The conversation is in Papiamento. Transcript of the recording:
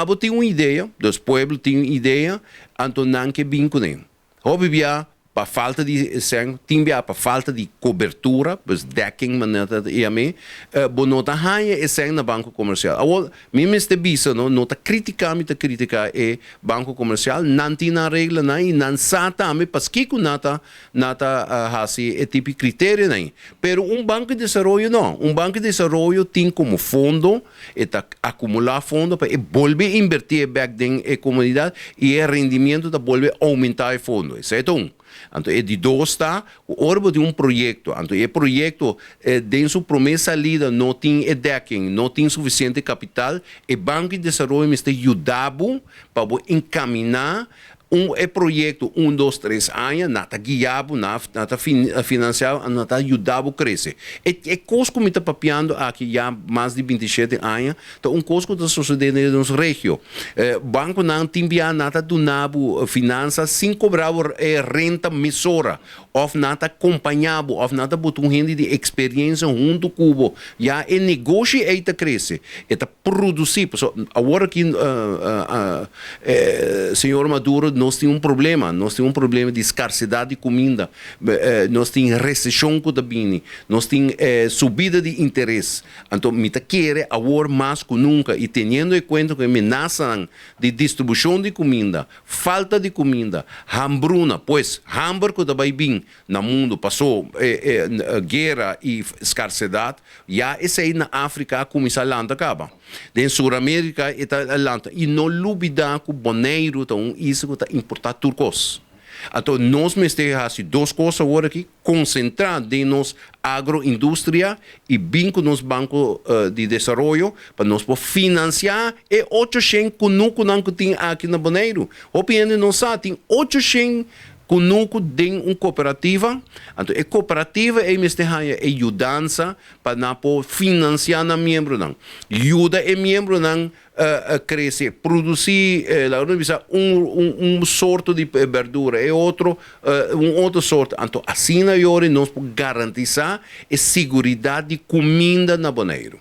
Abo tin un idea, dus pueblo tin un idea, anto nan ke bin kuné. Hopi bia pa falta di sèn, tin bia pa falta di kobertura, pues dekking manera ta yam'é, bo no ta haña e sèn na Banko Komersial. Awor, mi mester bisa no, no ta kritiká mi ta kritiká e Banko Komersial, nan tin nan reglanan i nan sa tambe paskiko nan ta nan ta hasi e tipo di kriterionan. Pero un Banko di Desaroyo no, un Banko di Desaroyo tin komo fondo, E ta akumulá fondo pa e bolbe inbertí e bèk den e komunidat i e rendimiento ta bolbe oumentá e fondo. Esei ta un. Anto e di dos ta ku ora bo tin un proyekto, anto e proyekto den su promé salida no tin e dekking, no tin sufisiente kapital, e Banko di Desaroyo mester yuda bo pa bo enkaminá Un e proyekto un dos tres aña na ta guia bo, na na ta finansia bo, na ta yuda bo krese. E e kos ku mi ta papiando aki ya mas di 27 aña ta un kos ku ta sosodé den nos regio. Bankonan tin bia na ta duna bo finansa sin kobra bo e renta mesora òf nan ta kompañá bo òf nan ta buta un hende di eksperensia huntu ku bo. Ya e negoshi ei ta krese, e ta produsí. Pasobra awor aki señor Maduro nos tin un problema, nos tin un problema di skarsedat di kuminda, nos tin reseshon ku ta bini, nos tin subida di interes. Anto mi ta kere awor mas ku nunka i teniendo e kuenta ku e menasanan di distribushon di kuminda, Falta di kuminda, hambruna, pues hamber ku ta bai bin na mundu paso e guera i skarsedat, ya esei na Afrika a kuminsá lanta kaba. Den Suramerika e ta lanta i no lubidá ku Boneiru ta un isla ku ta importá tur kos. Anto nos mester hasi dos kos awor aki. Konsentrá den nos agroindustria i bin ku nos Banko di Desaroyo pa nos por finansiá e 800 kunukunan ku tin aki na Boneiru. Hopi hende no sa, tin 800 kunuku den un kooperativa, anto e kooperativa ei mester haña e yudansa pa nan por finansiá nan miembronan, yuda e miembronan krese, produsí, laga nos bisa un sorto di berdura, e otro un otro sorto. Anto asina yori nos por garantisá e siguridat di kuminda na Boneiru.